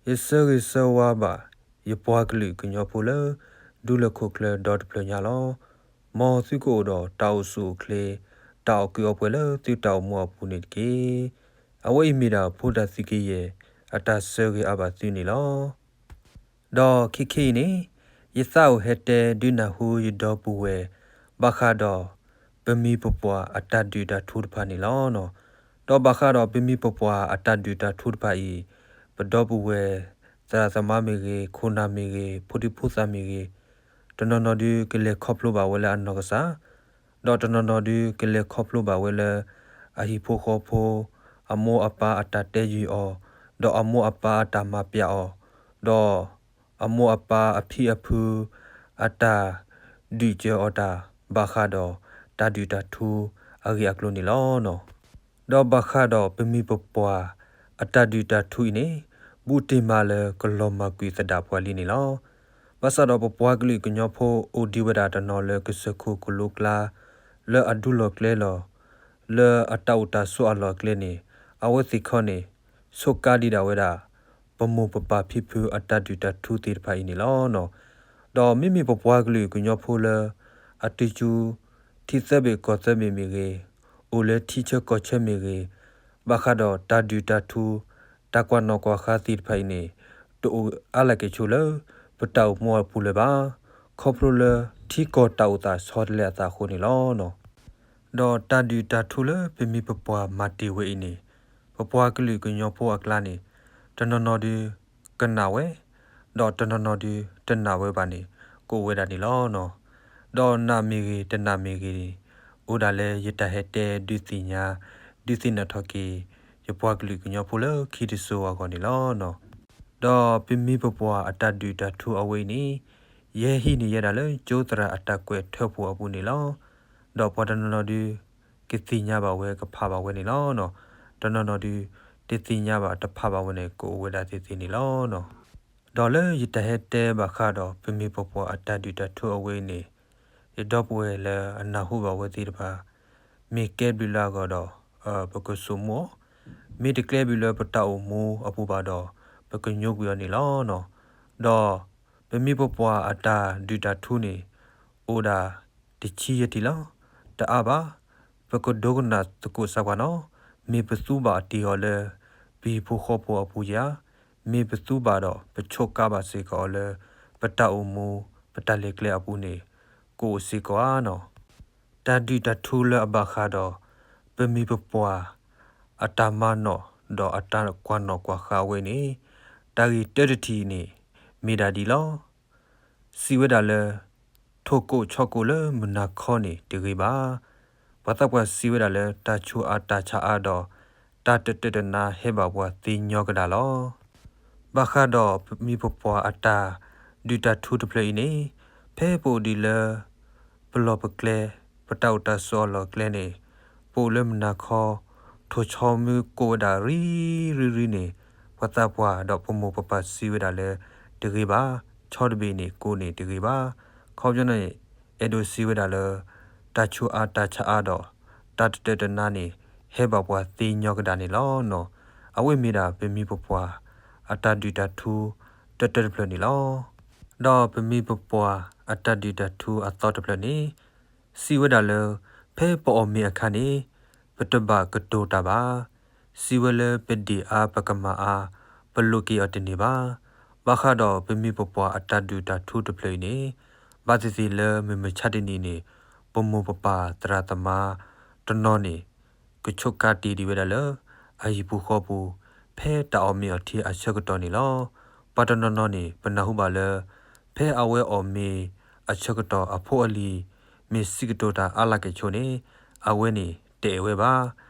ယဆၢဂ့ၤဆၢဝါဘၣ် ယပှၤကလုာ်ကညီဖိလၢ ဒူလၢၢ်ခိၣ်ချၢဒီတဖျၢၣ်ညါလီၤ. မ်သုကအိၣ်ဒီးတၢ်အိၣ်ဆူၣ်အိၣ်ချ့, တၢ်အီၣ်ကုးအီပှဲၤလၢသုတၢ်အိၣ်မူအပူၤန့ၣ်တက့ၢ်. အဝဲအံၤမ့ၢ်ဒၣ်ဖိဒၣ်သုကယဲၢ် အတၢ်ဆၢဂ့ၤအါဘၣ်သုန့ၣ်လီၤ. ဒီးခဲခဲအံၤန့ၣ်, ယသးအိၣ်ဟဲတဲဒုးနၢ်ဟူယဒီပုၢ်ဝဲၢ် ဘၣ်ဃးဒီး ပမိၢ်ပပှၢ်အတၢ်ဒုၣ်တၢ်ထူတဖၣ်န့ၣ်လီၤ. ဒီးဘၣ်ဃးဒီးပမိၢ်ပပှၢ်အတၢ်ဒုၣ်တၢ်ထူတဖၣ်အံၤ, ပဒီပုၢ်ဝဲၢ် သရၣ်သမါမ့ၢ်ဂ့ၤ, ခိၣ်နၢ်မ့ၢ်ဂ့ၤ, ဖိဒံဖိသၣ်မ့ၢ်ဂ့ၤ, တနီၤနီၤဒုးကလဲၤခီဖျိဘၣ်ဝဲလၢအနီၢ်ကစၢ်, ဒီးတနီၤနီၤဒုးကလဲၤခီဖျိဘၣ်ဝဲလၢ အဟံၣ်ဖိဃီဖိ, အမိၢ်အပၢ်အတၢ်တဲယုၢ်အီၤ, ဒီးအမိၢ်အပၢ်အတၢ်မၤပျးအီၤ, ဒီး အမိၢ်အပၢ်အဖံအဖု အတၢ်ဒုးစၢၤအီၤတၢ် ဘၣ်ဃးဒီးတၢ်ဒုၣ်တၢ်ထူအဂ့ၢ်အကျိၤန့ၣ်လီၤ. ဒီးဘၣ်ဃးဒီးပမိၢ်ပပှၢ်အတၢ်ဒုၣ်တၢ်ထူအံၤန့ၣ်, ဘူးတ့ၢ်မးလၢကလီၤမၢ်ကွံာ်သဒၣ်ပှၤလံန့ၣ်လီၤ. ဘၣ်ဆၣ်ဒီးပပှၤကလုာ်ကညီဖိအိၣ်ဒံးဝဲဒၣ်တနီၤလၢကစၢၢ်ခိၣ်ကလိကျါ လၢအဒူလီၤကျဲလီၤ လၢအတၢ်အိၣ်တၢ်ဆိးအလီၢ်အကျဲန့ၣ်, အဝဲသ့ၣ်ခီန့ၣ် ဆိးကါဒံးဒၣ်ဝဲဒၣ် ပမိၢ်ပပၢ်ဖံဖုအတၢ်ဒုၣ်တၢ်ထူသ့ၣ်တဖၣ်အံၤန့ၣ်လီၤ. ဒီးမ့မ့ၢ်ပပှၤကလုာ်ကညီဖိလၢ အတုၤဆူ ထံသၢဘ့ၣ်ကီၢ်သၢဘ့ၣ်မ့ၢ်ဂ့ၤ, အိၣ်လၢထံဆၢကီၢ်ဆၢမ့ၢ်ဂ့ၤ, ဘၣ်ဃးဒီးတၢ်ဒုၣ်တၢ်ထူ တၢ်ကွၢ်နီၣ်ကွၢ်ဃါသ့ၣ်တဖၣ်အံၤန့ၣ် တအိၣ်အါလၢ်က့ၤဆိလၢ ပတၢ်အိၣ်မူအပူၤလၢၤဘၣ်. ခီဖျိလၢထံကီၢ်တၢ်အိၣ်သးဆီတလဲအသးအဃိန့ၣ်လီၤ. ဒီးတၢ်ဒုၣ်တၢ်ထူလၢပမိၢ်ပပှၢ်မၤတ့ၢ်ဝဲအံၤန့ၣ်, ပပှၤကလုာ်ကညီဖိအကျါန့ၣ်, တနီၤနီၤဒုးကနၣ်ဝဲ, ဒီးတနီၤနီၤဒုးတနၣ်ဝဲဘၣ်န့ၣ် ကအိၣ်ဝဲဒၣ်န့ၣ်လီၤ. ဒီးနၢ်မ့ၢ်ဂ့ၤတနၢ်မ့ၢ်ဂ့ၤန့ၣ်, အိၣ်ဒၣ်လၢယတၢ်ဟဲတဲဒုးသ့ၣ်ညါ, ဒုးသ့ၣ်နီၣ်ထီၣ်က့ၤ ယပှၤကလုာ်ကညီဖိလၢခံတစိၤအဂီၢ်န့ၣ်လီၤ. ဒီးပမိၢ်ပပှၢ်အတၢ်ဒုၣ်တၢ်ထူအဝဲအံၤန့ၣ်, ယဟဲဟံးန့ၢ်ယဲဒၣ်လၢကၠိသရၣ်အတၢ်ကွဲးထၢဖှိၣ်အပူၤန့ၣ်လီၤ. ဒီးပှၤတနီၤနီၤဒုး ကသ့ၣ်ညါဘၣ်ဝဲကဖးဘၣ်ဝဲန့ၣ်လီၤ. တနီၤနီၤဒုး တသ့ၣ်ညါဘၣ်တဖးဘၣ်ဝဲန့ၣ် ကအိၣ်ဝဲဒၣ်သ့ၣ်သ့ၣ်န့ၣ်လီၤ. ဒီးလၢယတၢ်ဟဲတဲဘၣ်ဃးဒီးပမိၢ်ပပှၢ်အတၢ်ဒုၣ်တၢ်ထူအဝဲအံၤန့ၣ်, ယဒီပုၢ်ဝဲၢ်လၢအနၢ်ဟူဘၣ်ဝဲသ့ၣ်တဖၣ်, မ့ၢ်ကဲဘျုးလၢအဂီၢ်ဒီး ပကဆိၣ်မူအီၤ, မ့ၢ်တကဲဘျုးလၢပတၢ်အိၣ်မူအပူၤဘၣ်ဒီး ပကညိကွံာ်အီၤန့ၣ်လီၤ. ဒီးပမိၢ်ပပှၢ်အတၢ်ဒုၣ်တၢ်ထူန့ၣ် အိၣ်ဒၣ်တဆံယဲၢ်ထံၣ်လီၤ. တအါဘၣ်, ပကဒိကနၣ်သကိးစၢ်ပှၤနီၤ, မ့ၢ်ပသူဘၣ်တ့ၢ်အီၤလၢ ပဟံၣ်ဖိဃီဖိအပူၤဧါ, မ့ၢ်ပသူဘၣ်ဒီး ပဆိးကါဘၣ်စ့ၢ်ကီးအီၤလၢ ပတၢ်အိၣ်မူ ပတၢ်လဲၤကျဲအပူၤန့ၣ် ကအိၣ်စ့ၢ်ကီးဧါနီၤ. တၢ်ဒုၣ်တၢ်ထူလၢအဘၣ်ဃးဒီး ပမိၢ်ပပှၢ် အတၢ်မၤနီၣ် ဒီးအတၢ်ကွၢ်နီၣ်ကွၢ်ဃါအဝဲန့ၣ်, တၢ်ဂ့ၢ်တၢတထံၣ်န့ၣ် မ့ၢ်ဒၣ်ဒ်လီၤ. စံးဝဲဒၣ်လၢ ထိၣ်ကိးဆီကိးလၢမုၢ်နၤခီန့ၣ်တဂ့ၤဘၣ်. ပှၤသးပှၢ်စံးဝဲဒၣ်လၢ တၢ်ဆူးအါတၢ်ဆါအါဒီး တၢ်တတၢၢ်တနါဟဲဘၣ်ပှၤသ့ညီကဒၣ်လီၤ. ဘၣ်ဃးဒီးပမိၢ်ပပှၢ်အတၢ်ဒုၣ်တၢ်ထူတဖျၢၣ်အံၤန့ၣ်, ဖဲပအိၣ်ဒံးလၢ ပလီၢ်ပကျဲ, ပတၢ်အိၣ်တၢ်ဆိးအလီၢ်ကျဲန့ၣ်, ပအိၣ်လၢမုၢ်နၤခီ, ထိၣ်ဆီမ့ၢ်ကိးဝဲဒၣ်ရံရံရံန့ၣ်, ပှၤသးပှၢ်ဒီးပမိၢ်ပပၢ်စံးဝဲဒၣ်လၢ တဂ့ၤဘၣ်, ဆီတဘ့ၣ်န့ၣ်ကိးန့ၣ်တဂ့ၤဘၣ်. ခီပညီန့ၣ် အဲၣ်ဒိးစံးဝဲဒၣ်လၢ တၢ်ဆူးအါတၢ်ဆါအါဒီး တၢ်တတၢၢ်တနါန့ၣ် ဟဲဘၣ်ပှၤသ့ညီကဒၣ်န့ၣ်လီၤ. အဝဲမ့ၢ်ဒၣ်ပမိၢ်ပပှၢ်အတၢ်ဒုၣ်တၢ်ထူ တၢတၢတဖျၢၣ်န့ၣ်လီၤ. ဒီးပမိၢ်ပပှၢ်အတၢ်ဒုၣ်တၢ်ထူအသီတဖျၢၣ်န့ၣ် စံးဝဲဒၣ်လၢ ဖဲပအီၣ်မ့ၤအခါန့ၣ် ပတဘၣ်ကတိၤတၢ်ဘၣ်. စံးဝဲလၢပဒ့ၣ်အါပကမၢ်အါ ပလိးက့ၤအီၤတန့ၢ်ဘၣ်. ဘၣ်ဃးဒီးပမိၢ်ပပှၢ်အတၢ်ဒုၣ်တၢ်ထူတဖျၢၣ်အံၤန့ၣ် ဘၣ်သ့ၣ်သ့ၣ်လၢမုၢ်မဆါတနံၤန့ၣ် ပမိၢ်ပပၢ်သရၣ်သမါတနီၤန့ၣ် ကဆိးကါတ့ၢ်ဒံးဝဲဒၣ်လၢ အဟံၣ်ပူၤဃီပူၤ ဖဲတၢ်အီၣ်မ့ၤအီၣ်ထံအဆၢကတီၢ်န့ၣ်လီၤ. ပှၤတနီၤနီၤန့ၣ် ပနၢ်ဟူဘၣ်လၢ ဖဲအဝဲအီၣ်မ့ၤအဆၢကတီၢ်အဖိအလံၤ မ့ၢ်စံးကတိၤတၢ်အါလၢ်က့ၤဆိန့ၣ် အဝဲန့ၣ်တအဲၣ်ဝဲဘၣ်.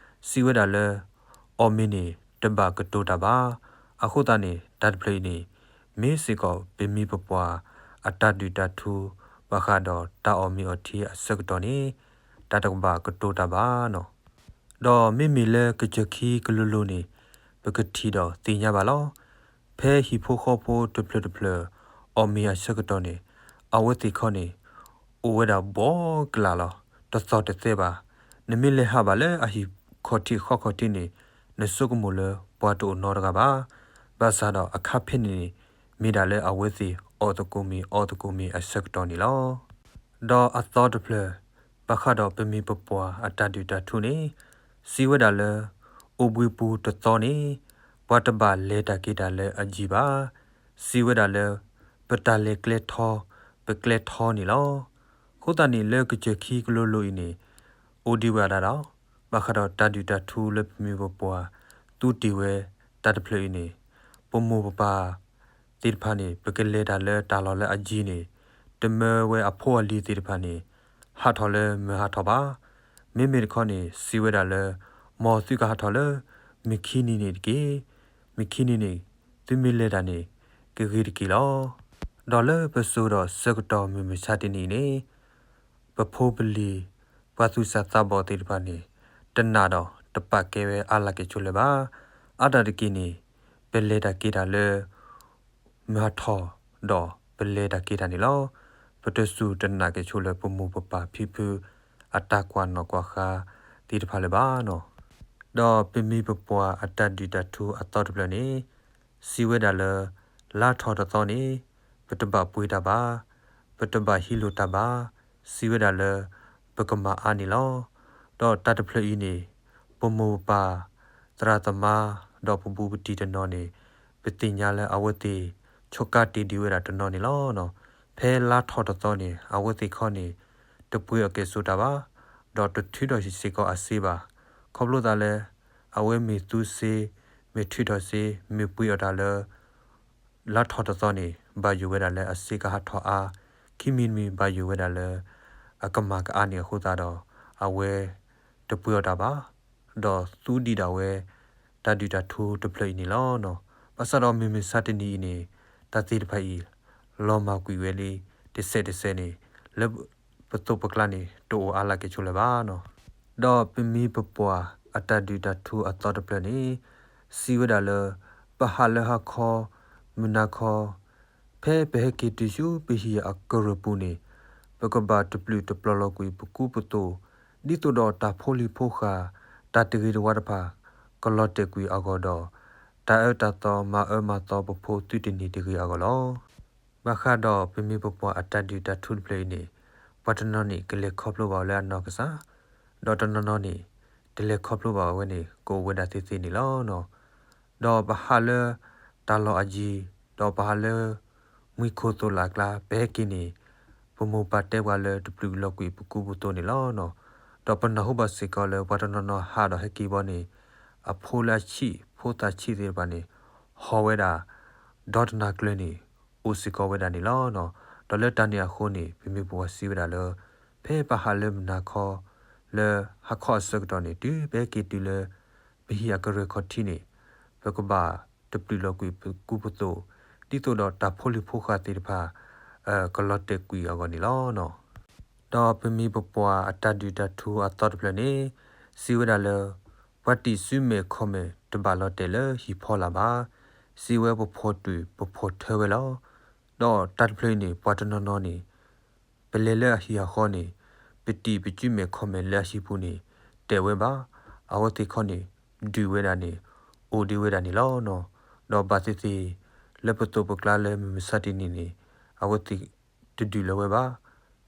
စံးဝဲဒၣ်လၢ အီၣ်မ့ၤန့ၣ်တဘၣ်ကတိၤတၢ်ဘၣ်. အဃိသတးန့ၣ် တၢ်တဖျၢၣ်အံၤန့ၣ် မ့ၢ်စ့ၢ်ကီးပမိၢ်ပပှၢ်အတၢ်ဒုၣ်တၢ်ထူ ဘၣ်ဃးဒီးတၢ်အီၣ်မ့ၤအီၣ်ထံအဆၢကတီၢ်န့ၣ် တၢ်တကဘၣ်ကတိၤတၢ်ဘၣ်နီၤ. ဒီးမ့မ့ၢ်လၢကစၢၢ်ခံကလိၤလိၤန့ၣ် ပကထံၣ်ဒီးသ့ၣ်ညါဘၣ်လီၤ. ဖဲဟံၣ်ဖိဃီဖိတဖျၢၣ်တဖျၢၣ် အီၣ်မ့ၤအဆၢကတီၢ်န့ၣ် အဝဲသ့ၣ်ခီန့ၣ် အိၣ်ဝဲဒၣ်ဘီကလာ်လီၤ. တသီၣ်တသဲဘၣ်. နမ့ၢ်လဲၤဟးဘၣ်လၢအဟံၣ်ခီၣ်ထံးဃီခီၣ်ထံးန့ၣ် နဆိကမိၣ်လၢပှၤတအိၣ်နီတဂၤဘၣ်. ဘၣ်ဆၣ်ဒီးအခါဖဲန့ၣ်န့ၣ် မ့ၢ်ဒၣ်လၢအဝဲသ့ၣ်အီၣ်သကိးမ့ၤအီသကိးမ့ၤအဆၢကတီၢ်န့ၣ်လီၤ. ဒီးအသီတဖျၢၣ် ဘၣ်ဃးဒီးပမိၢ်ပပၢ်အတၢ်ဒုၣ်တၢ်ထူန့ၣ် စံးဝဲဒၣ်လၢ အိၣ်ဘှံးပူၤတသီန့ၣ် ပှၤတဘၣ်လဲၤတၢ်က့ၤတၢ်လၢအယံၤဘၣ်. စံးဝဲဒၣ်လၢ ပတၢ်လဲၤကျဲထီ ပကျဲထီန့ၣ်လီၤ. အဃိသတးန့ၣ် လၢကစၢၢ်ခံကလိလိၤအံၤန့ၣ် အိၣ်ဒံးဝဲဒၣ်ဒီး ဘၣ်ဃးဒီးတၢ်ဒုၣ်တၢ်ထူလၢပမိၢ်ပပၢ် သူတ့ၢ်ဝဲတၢ်တဖျၢၣ်အံၤန့ၣ် ပမိၢ်ပပၢ်သ့ၣ်တဖၣ်န့ၣ် ပကလဲၤတၢ်လၢတၢ်လီၢ်လၢအယံၤန့ၣ် တမၢဝဲအဖိအလံၤသ့ၣ်တဖၣ်န့ၣ် ဟးထီၣ်လၢမုၢ်ဟးထီၣ်ဘၣ်. မ့မ့ၢ်တခီန့ၣ် စံးဝဲဒၣ်လၢ မ်သုကဟးထီၣ်လၢ မုၢ်ခံနံၤန့ၣ်တက့ၢ်. မုၢ်ခံနံၤန့ၣ် သုမ့ၢ်လဲၤတၢ်န့ၣ် ကဂ့ၤတက့ၢ်လီၤ. ဒီးလၢပစိၤဒီးဆၢကတီၢ်မုၢ်မဆါတနံၤအံၤန့ၣ် ပဖိပလံၤ ပှၤသူၣ်စၢ်သးဘီၣ်သ့ၣ်တဖၣ်န့ၣ် တနာ်ဒီးတပာ်ကဲဝဲအါလၢ်က့ၤဆိလၢၤဘၣ်. အါတၢ်တက့ၢ်န့ၣ် ပလဲၤတၢ်က့ၤတၢ်လၢ မုၢ်ဟးထီၣ်ဒီးပလဲၤတၢ်က့ၤတၢ်န့ၣ်လီၤ. ပတစူၢ်တနာ်က့ၤဆိလၢပမိၢ်ပပၢ်ဖံဖု အတၢ်ကွၢ်နီၣ်ကွၢ်ဃါသ့ၣ်တဖၣ်လၢၤဘၣ်နီၤ. ဒီးပမိၢ်ပပၢ်အတၢ်ဒုၣ်တၢ်ထူအသီတဖျၢၣ်န့ၣ် စံးဝဲဒၣ်လၢ လါထီၣ်တသီန့ၣ် ပတဘၣ်ပှ့ၤတၢ်ဘၣ်, ပတဘၣ်ဟံးလိၢ်တၢ်ဘၣ်, စံးဝဲဒၣ်လၢ ပကမၤအါန့ၣ်လီၤ. ဒီးတၢ်တဖျၢၣ်အံၤန့ၣ် ပမိၢ်ပပၢ် သရၣ်သမါ ဒီးပဘူးပတံၢ်တနီၤန့ၣ် ပသ့ၣ်ညါလၢအဝဲသ့ၣ် ဆိကါတ့ၢ်ဒံးဝဲဒၣ်တနီၤန့ၣ်လီၤ. ဖဲလါထီၣ်တသီန့ၣ် အဝဲသ့ၣ်ခီန့ၣ် တပှ့ၤအီၣ်ကဲၣ်ဆိးတၢ်ဘၣ်, ဒီးတထုးထီၣ်စ့ၢ်ကီးအစ့ဘၣ်. ခီဖျိသးလၢ အဝဲမ့ၢ်သူစ့, မ့ၢ်ထုးထီၣ်စ့, မ့ၢ်ပှ့ၤအီၣ်တၢ်လၢ လါထီၣ်တသီန့ၣ် ဘၣ်ယိၣ်ဝဲဒၣ်လၢအစ့ကဟးထီၣ်အါ, ခံမံၤတမံၤဘၣ်ယိၣ်ဝဲဒၣ်လၢ အကမၣ်ကအါန့ၣ်အဃိသတးဒီး အဝဲတပှ့ၤအီၣ်တၢ်ဘၣ်, ဒီးသူဒံးဒၣ်ဝဲ တၢ်ဒုၣ်တၢ်ထူတဖျၢၣ်အံၤန့ၣ်လီၤ. ဘၣ်ဆၣ်ဒီးမုၢ်မဆါတနံၤအံၤန့ၣ် တၢ်သ့ၣ်တဖၣ်အံၤ လီၤမၢ်ကွံာ်ဝဲလံ တစဲးတစဲးန့ၣ် လၢပသိးပကျါန့ၣ် တအိၣ်အါလၢ်က့ၤဆိလၢၤဘၣ်နီၤ. ဒီးပမိၢ်ပပၢ်အတၢ်ဒုၣ်တၢ်ထူအသီတဖျၢၣ်န့ၣ် စံးဝဲဒၣ်လၢ ပဟးလၢဟါခီ မုၢ်နၤခီ ဖဲပဟဲက့ၤတုၤဆူပဟံၣ်အကရၢၢ်ပူၤန့ၣ် ပကဘၣ်တပျုာ်တပျီၤလီၤကွံာ်ပကူပသိး ဒ်သိးဒီးတၢ်ဖိလံၤဖိဃာ် တၢ်တဂ့ၤတဝါတဖၣ် ကလီၤတဲာ်ကွံာ်အဂီၢ်ဒီး တၢ်အၢတၢ်သီမၤအၢမၤသီပဖိသုတန့ၢ်တဂ့ၤအဂီၢ်လီၤ. ဘၣ်ဃးဒီးပမိၢ်ပပၢ်အတၢ်ဒုၣ်တၢ်ထူတဖျၢၣ်အံၤန့ၣ် ပှၤတနီၤန့ၣ် ကလဲၤခီဖျိဘၣ်လၢအနီၢ်ကစၢ်, ဒီးတနီၤနီၤန့ၣ် တလဲၤခီဖျိဘၣ်ဝဲန့ၣ် ကအိၣ်ဝဲဒၣ်သ့သ့န့ၣ်လီၤ. ဒီးပဟးလၢ တၢ်လီၢ်အယံၤ, ဒီးပဟးလၢ မှံခိၣ်သိၣ်လၢ်အကျါ ပဟဲက့ၤန့ၣ် ပမိၢ်ပၢ်တဲပှၤလၢတပျုာ်လီၤကွံာ်ပကူပသိးန့ၣ်လီၤ. ဒီးပနၢ်ဟူဘၣ်စ့ၢ်ကီးလၢပှၤတနီၤနီၤဟးဒီးဟဲက့ၤဘီန့ၣ် အဖိလၢအဆံး ဖိသၣ်ဆံးသ့ၣ်တဖၣ်န့ၣ် ဟီၣ်ဝဲဒၣ် ဒီတနၤကျၢၤန့ၣ် အိၣ်စ့ၢ်ကီးဝဲဒၣ်န့ၣ်လီၤ. ဒီးလၢတၢ်န့ၣ်အဃိန့ၣ် ပမိၢ်ပပၢ်စံးဝဲဒၣ်လၢ ဖဲပဟးလၢမုၢ်နၤခီ လၢဟါခီအဆၢကတီၢ်န့ၣ် တုၤပဟဲက့ၤတုၤလၢ ပဟံၣ်အကရၢၢ်ခီၣ်ထံးန့ၣ် ပကဘၣ်တပျုာ်လီၤကွံာ်ပကူပသိး ဒ်သိးဒီးတၢ်ဖိလံၤဖိဃာ်သ့ၣ်တဖၣ် ကလီၤတဲာ်ကွံာ်အဂီၢ်န့ၣ်လီၤ. ဒီးပမိၢ်ပပၢ်အတၢ်ဒုၣ်တၢ်ထူအသီတဖျၢၣ်န့ၣ် စံးဝဲဒၣ်လၢ ပှၤတံာ်စုမဲာ်ခီၣ်မဲာ်တဘၣ်လီၤတဲာ်လၢဟံၣ်ဖီလာ်ဘၣ်, စံးဝဲပဖီၣ်တွံၢ်ပဖီၣ်ထၢဝဲလီၤ. ဒီးတၢ်တဖျၢၣ်အံၤန့ၣ် ပှၤတနီၤနီၤန့ၣ် ပလဲၤလၢအဟံၣ်အဃီန့ၣ် ပတံာ်ပစုမဲာ်ခီၣ်မဲာ်လၢအဟံၣ်ပူၤန့ၣ် တဲာ်ဝဲဘၣ်. အဝဲသ့ၣ်ခီန့ၣ် ဒုးဝဲဒၣ်န့ၣ် အိၣ်ဒံးဝဲဒၣ်န့ၣ်လီၤ. ဒီးဘၣ်သ့ၣ်သ့ၣ် လၢပသိးပကျါလၢမုၢ်မဆါတနံၤန့ၣ် အဝဲသ့ၣ်တဒုးလၢၤဝဲဘၣ်.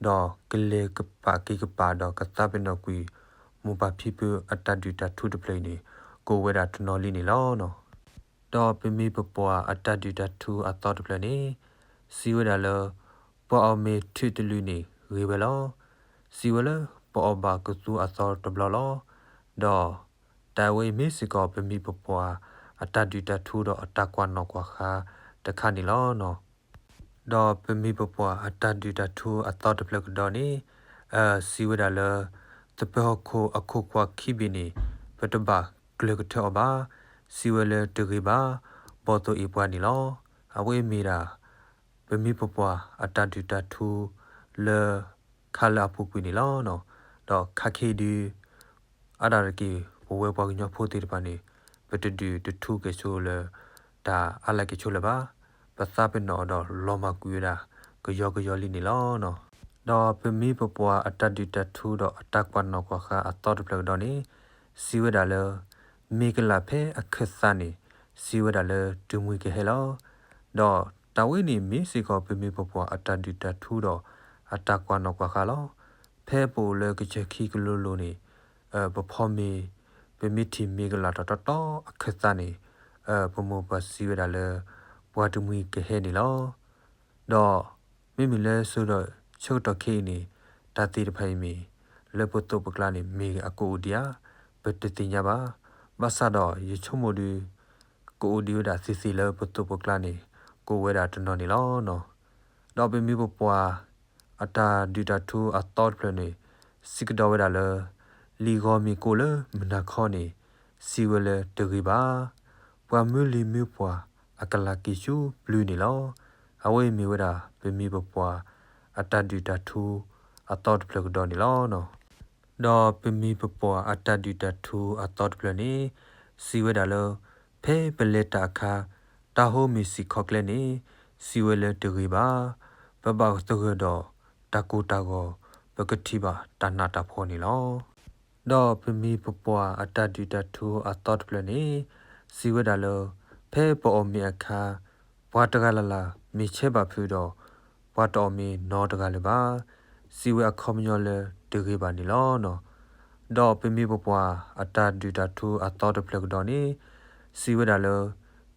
ဒီးကလဲၤကပာ်က့ၤကပာ်ဒီးကသးပ့ၤနီၣ်ကွံာ် မိၢ်ပၢ်ဖံဖုအတၢ်ဒုၣ်တၢ်ထူတဖျၢၣ်အံၤန့ၣ် ကအိၣ်ဝဲဒၣ်တနီၤလံန့ၣ်လီၤ. ဒီးပမိၢ်ပပၢ်အတၢ်ဒုၣ်တၢ်ထူအသီတဖျၢၣ်န့ၣ် စံးဝဲဒၣ်လၢ ပှၤအီၣ်မ့ၤထုးတလုာ်န့ၣ်ဂ့ၤဝဲလီၤ. စံးဝဲလၢ ပအီၣ်ဘၣ်ကသူအသီတဘျီလီၤ. ဒီးတၢ်ဝဲအံၤမ့ၢ်စ့ၢ်ကီးပမိၢ်ပပၢ်အတၢ်ဒုၣ်တၢ်ထူဒီးအတၢ်ကွၢ်နီၣ်ကွၢ်ဃါတခါန့ၣ်လီၤ. ဒီးပမိၢ်ပပၢ်အတၢ်ဒုၣ်တၢ်ထူအသီတဖျၢၣ်ကဒီးန့ၣ် စံးဝဲဒၣ်လၢ သပၢၤဟီၣ်ခိၣ်အခိၣ်ကွၢ်ခံဘ့ၣ်န့ၣ် ပတဘၣ်ကျၢၤကထၢအီၤဘၣ်. စံးဝဲလၢတဂ့ၤဘၣ်, ဘီၣ်သိၣ်အ့ၣ်ပှၤန့ၣ်လီၤ. အဝဲမ့ၢ်ဒၣ် ပမိၢ်ပပၢ်အတၢ်ဒုၣ်တၢ်ထူလၢ ခါလၢအပူၤကွံာ်န့ၣ်လီၤ. ဒီးခါခ့ဒု အါဒၣ်တက့ၢ် ပဝဲပှၤကညီဖိသ့ၣ်တဖၣ်န့ၣ် ပတဒုၣ်တထူကဲၣ်ဆိးလၢ တၢ်အါလၢ်ကဲၣ်ဆိးလၢၤဘၣ်. ပသးပ့ၤနီၣ်အီၤဒီးလီၤမၢ်ကွံာ်ဝဲဒၣ် ကယီကယီလံန့ၣ်လီၤ. ဒီးပမိၢ်ပပၢ်အတၢ်ဒုၣ်တၢ်ထူဒီးအတၢ်ကွၢ်နီၣ်ကွၢ်ဃါအသီတဖျၢၣ်ကဒီးန့ၣ် စံးဝဲဒၣ်လၢ မ့ၢ်ကလၢ်ဖဲအခၢၣ်သးန့ၣ် စံးဝဲဒၣ်လၢတမှံၤကဟဲလီၤ. ဒီးတၢ်ဝဲန့ၣ်မ့ၢ်စ့ၢ်ကီးပမိၢ်ပပှၢ်အတၢ်ဒုၣ်တၢ်ထူဒီး အတၢ်ကွၢ်နီၣ်ကွၢ်ဃါလီၤ. ဖဲပအိၣ်လၢကစၢၢ်ခံကလိၤလိၤန့ၣ် ပဖီမ့ၤ ပမ့ၢ်ထံၣ်မ့ၢ်ကလးထီၣ်တီတီအခၢၣ်သးန့ၣ် ပမိၢ်ပပှၢ်စံးဝဲဒၣ်လၢ ပှၤတမှံၤကဟဲန့ၣ်လီၤ. ဒီးမ့မ့ၢ်လၢစိၤဒီးဆၢကတီၢ်ခဲအံၤန့ၣ် တၢ်သ့ၣ်တဖၣ်အံၤမ့ၢ် လၢပသိးပကျါန့ၣ် မ့ၢ်အကအိၣ်ဒံးဧါ, ပတသ့ၣ်ညါဘၣ်. ဘၣ်ဆၣ်ဒီးယဆိကမိၣ်ဒီး ကအိၣ်ဒံးဝဲဒၣ်သ့ၣ်သ့ၣ်လၢပသိးပကျါန့ၣ် ကအိၣ်ဝဲဒၣ်တနီၤန့ၣ်လီၤ. ဒီးပမိၢ်ပပှၢ်အတၢ်ဒုၣ်တၢ်ထူအသီတဖျၢၣ်န့ၣ် စံးကဒီးဝဲဒၣ်လၢ လံာ်ဂီၤမ့ၢ်ကိးလၢမုၢ်နၤခီန့ၣ် စံးဝဲလၢတဂ့ၤဘၣ်. ပှၤမၢလံာ်မၢပှၢ်အကလၤက့ၤဆူပျုၤန့ၣ်လီၤ. အဝဲအံၤမ့ၢ်ဝဲဒၣ် ပမိၢ်ပပှၢ်အတၢ်ဒုၣ်တၢ်ထူအသီတဖျၢၣ်ကဒီးန့ၣ်လီၤ. ဒီးပမိၢ်ပပှၢ်အတၢ်ဒုၣ်တၢ်ထူအသီတဖျၢၣ်န့ၣ် စံးဝဲဒၣ်လၢ ဖဲပလဲၤတၢ်အခါ တၢ်ဟိမ့ၢ်စံၣ်ခီကျဲန့ၣ် စံးဝဲလၢတဂ့ၤဘၣ်. ပဘၣ်သဂၢၢ်ဒီးတၢ်ကိၢ်တၢ်ဂီၤ ပကထံၣ်ဘၣ်တၢ်နးတၢ်ဖှီၣ်န့ၣ်လီၤ. ဒီးပမိၢ်ပပှၢ်အတၢ်ဒုၣ်တၢ်ထူအသီတဖျၢၣ်န့ၣ် စံးဝဲဒၣ်လၢ ဖဲပအီၣ်မ့ၤအခါ ပှၤတဂၤလၢ်လၢ်မ့ၢ်ဆဲးဘၣ်ဖုးဒီး ပှၤတအီၣ်မ့ၤနီတဂၤလၢၤဘၣ်. စံးဝဲအခီပညီလၢတဂ့ၤဘၣ်န့ၣ်လီၤ. ဒီးပမိၢ်ပပှၢ်အတၢ်ဒုၣ်တၢ်ထူအသီတဖျၢၣ်ကဒီးန့ၣ် စံးဝဲဒၣ်လၢ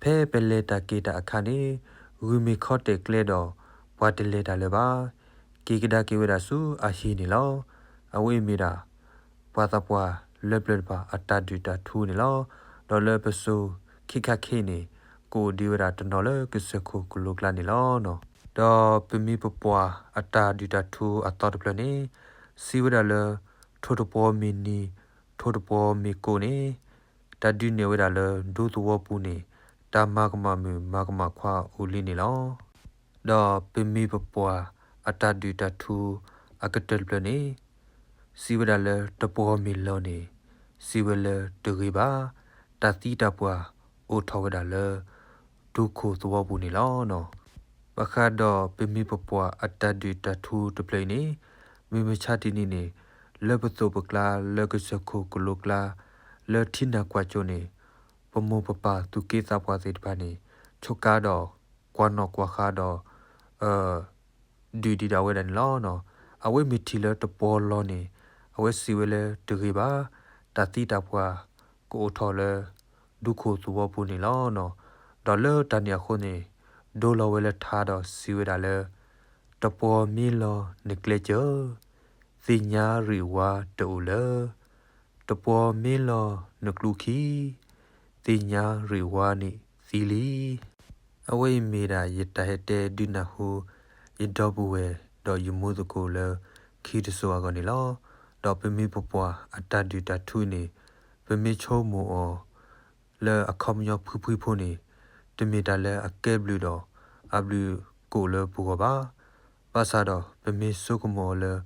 ဖဲပလဲၤတၢ်က့ၤတၢ်အခါန့ၣ် ဂုၢ်မ့ၢ်ခီတဲာ်ကျဲဒီး ပှၤတလဲၤတၢ်လၢၤဘၣ်. က့ၤကဒါက့ၤဝဲဒၣ်ဆူအဟံၣ်န့ၣ်လီၤ. အဝဲအံၤမ့ၢ်ဒၣ် ပှၤသးပှၢ်လၢပျၢၤတဖၣ်အတၢ်ဒုၣ်တၢ်ထူန့ၣ်လီၤ. ဒီးလၢပစိၤခံခါခဲအံၤန့ၣ် ကအိၣ်ဒံးဝဲဒၣ်တနီၤလၢကစၢၢ်ခိၣ်ကလိၤကျါန့ၣ်လီၤ. ဒီးပမိၢ်ပပှၢ်အတၢ်ဒုၣ်တၢ်ထူအသီတဖျၢၣ်န့ၣ် စံးဝဲဒၣ်လၢ ထိၣ်တပှီၤမ့ၢ်နံၤ ထိၣ်တပှီၤမ့ၢ်ကိၢ်န့ၣ် တၢ်ဒုးနဲၣ်ဝဲဒၣ်လၢဒူသဝီပူၤန့ၣ် တၢ်မၤကမၣ်မုၣ်မၤကမၣ်ခွါအိၣ်လံန့ၣ်လီၤ. ဒီးပမိၢ်ပပှၢ်အတၢ်ဒုၣ်တၢ်ထူအကတၢၢ်တဖျၢၣ်န့ၣ် စံးဝဲဒၣ်လၢတပှီၤမ့ၢ်လီၤန့ၣ် စံးဝဲလၢတဂ့ၤဘၣ်. တၢ်သံတၢ်ပှၢ်အိၣ်ထီၣ်ဝဲဒၣ်လၢ ဒူခိၣ်သဝီပူၤန့ၣ်လီၤ. ဘၣ်ဃးဒီးပမိၢ်ပပှၢ်အတၢ်ဒုၣ်တၢ်ထူတဖျၢၣ်အံၤန့ၣ် မုၢ်မဆါတနံၤန့ၣ် လၢပသိးပကျါ လၢကစၢၢ်ခိၣ်ကလိၤကျါ လၢထံနၢ်ကွၢ်ကၠိန့ၣ် ပမိၢ်ပပၢ်သူၣ်က့သးပှၢ်သ့ၣ်တဖၣ်န့ၣ် ဆိးကါဒီး ကွၢ်နီၣ်ကွၢ်ဃါဒီး ဒုးဒံးဒၣ်ဝဲဒၣ်န့ၣ်လီၤ. အဝဲမ့ၢ်ထံၣ်လၢတပှီၤလီၤန့ၣ် အဝဲစံးဝဲလၢတဂ့ၤဘၣ်. တၢ်သံတၢ်ပှၢ်ကအိၣ်ထီၣ်လၢ ဒူခိၣ်သဝီပူၤန့ၣ်လီၤ. ဒီးလၢတၢ်န့ၣ်အဃိန့ၣ် ဒိလီၤဝဲလၢထါဒီးစံးဝဲဒၣ်လၢ တပှီၤမ့ၢ်လီၤနကျဲစၢၤ သ့ၣ်ညါရံၣ်ဝါတအိၣ်လၢၤ တပှီၤမ့ၢ်လီၤနကျူခံ သ့ၣ်ညါရံၣ်ဝါန့ၣ်သံလံ. အဝဲအံၤမ့ၢ်ဒၣ်ယတၢ်ဟဲတဲဒုးနၢ်ဟူ ယဒီပုၢ်ဝဲၢ်ဒီးယမူသကိးလၢခံတစိၤအဂီၢ်န့ၣ်လီၤ. ဒီးပမိၢ်ပပှၢ်အတၢ်ဒုးတၢ်ထူန့ၣ် ပမ့ၢ်ဆိကမိၣ်အီၤ လၢအခီပညီဖှံဖှံဖိန့ၣ် တမ့ၢ်တၢ်လၢအကဲဘျုးဒီးအဘျုးကိးလၢပဂီၢ်ဘၣ်. ဘၣ်ဆၣ်ဒီးပမ့ၢ်ဆိကမိၣ်အီၤလၢ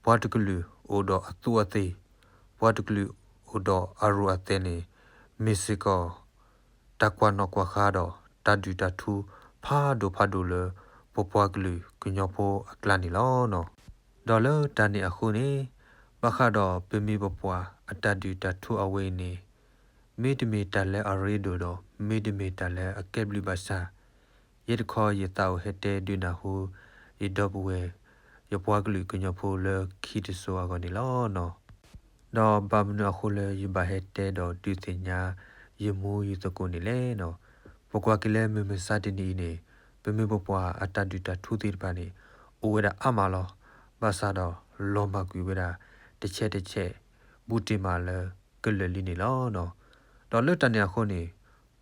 ပှၤတကလုာ်အိၣ်ဒီးအသူးအသ့ၣ်, ပှၤတကလုာ်အိၣ်ဒီးအရူၢ်အသဲးန့ၣ် မ့ၢ်စ့ၢ်ကီး တၢ်ကွၢ်နီၣ်ကွၢ်ဃါဒီးတၢ်ဒုးတၢ်ထူဖးဒိၣ်ဖးဒိၣ်လၢ ပပှၤကလုာ်ကညီဖိအကျါန့ၣ်လီၤ. ဒီးလၢတၢ်န့ၣ်အဃိန့ၣ် ဘၣ်ဃးဒီးပမိၢ်ပပှၢ်အတၢ်ဒုးတၢ်ထူအဝဲအံၤန့ၣ် မ့တမ့ၢ်တၢ်လၢအရ့ဒိၣ်ဒီး မ့တမ့ၢ်တၢ်လၢအကဲဘျုးဘၣ်ဆၣ် ယဲတခီယသးအိၣ်ဟဲတဲဒုးနၢ်ဟူ ယဒီပုၢ်ဝဲၢ် ယပှၤကလုာ်ကညီဖိလၢခံတစိၤအဂီၢ်န့ၣ်လီၤ. ဒီးဘၣ်မနုၤအဃိလၢယဘၣ်ဟဲတဲဒီးဒုးသ့ၣ်ညါ ယမူယသကိးန့ၣ်လဲၣ်န့ၣ်, ပကွၢ်က့ၤလၢမုၢ်မဆါတနံၤအံၤန့ၣ် ပမိၢ်ပပှၢ်အတၢ်ဒုးတၢ်ထူသ့ၣ်တဖၣ်န့ၣ် အိၣ်ဝဲဒၣ်အါမးလီၤ. ဘၣ်ဆၣ်ဒီးလီၤမၢ်ကွံာ်ဝဲဒၣ်တဆဲးတဆဲး ဘူးတ့ၢ်မးလၢကလၢာ်လံန့ၣ်လီၤ. ဒီးလၢတၢ်န့ၣ်အဃိန့ၣ်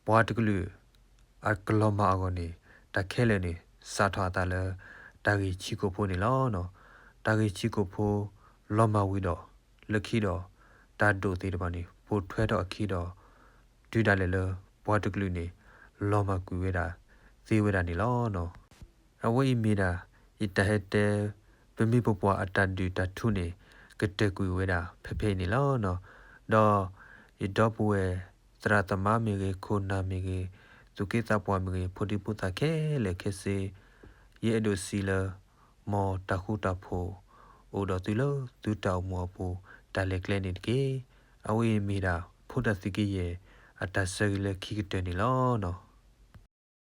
ပှၤတကလုာ် အကလီၤမၢ်အဂီၢ်န့ၣ် တၢ်ခဲလၢာ်န့ၣ် စးထီၣ်အသးလၢ တၢ်ဂ့ၢ်ဆံးကိာ်ဖိန့ၣ်လီၤ. တၢ်ဂ့ၢ်ဆံးကိာ်ဖိ လီၤမၢ်ဝံၤဒီး လၢခံဒီး တၢ်ဒိၣ်သ့ၣ်တဖၣ်န့ၣ် ပိာ်ထွဲထီၣ်အခံဒီး တုၤဒၣ်လဲာ်လၢ ပှၤတကလုာ်န့ၣ် လီၤမၢ်ကွံာ်ဝဲဒၣ်သ့ဝဲဒၣ်န့ၣ်လီၤ. အဝဲအံၤမ့ၢ်ဒၣ် ယတၢ်ဟဲတဲ ပမိၢ်ပပှၢ်အတၢ်ဒုးတၢ်ထူန့ၣ် ကတၢၢ်ကွံာ်ဝဲဒၣ်ဖဲဖဲအံၤန့ၣ်လီၤ. ဒီးယဒီပုၢ်ဝဲၢ် သရၣ်သမါမ့ၢ်ဂ့ၤ, ခိၣ်နၢ်မ့ၢ်ဂ့ၤ, သူၣ်က့သးပှၢ်မ့ၢ်ဂ့ၤ, ဖိဒံဖိသၣ်ခဲလၢာ်ခဲဆ့, ယအဲၣ်ဒိးစံးလၢ မ်တၢ်ဃူတၢ်ဖိး အိၣ်ဒီးသုလၢသုတၢ်အိၣ်မူအပူၤ တၢ်လဲၤကျဲန့ၣ်တက့ၢ်. အဝဲအံၤမ့ၢ်ဒၣ် ဖိတၢ်သုးက့ယဲၢ် အတၢ်ဆၢဂ့ၤလၢခံကတၢၢ်န့ၣ်လီၤ.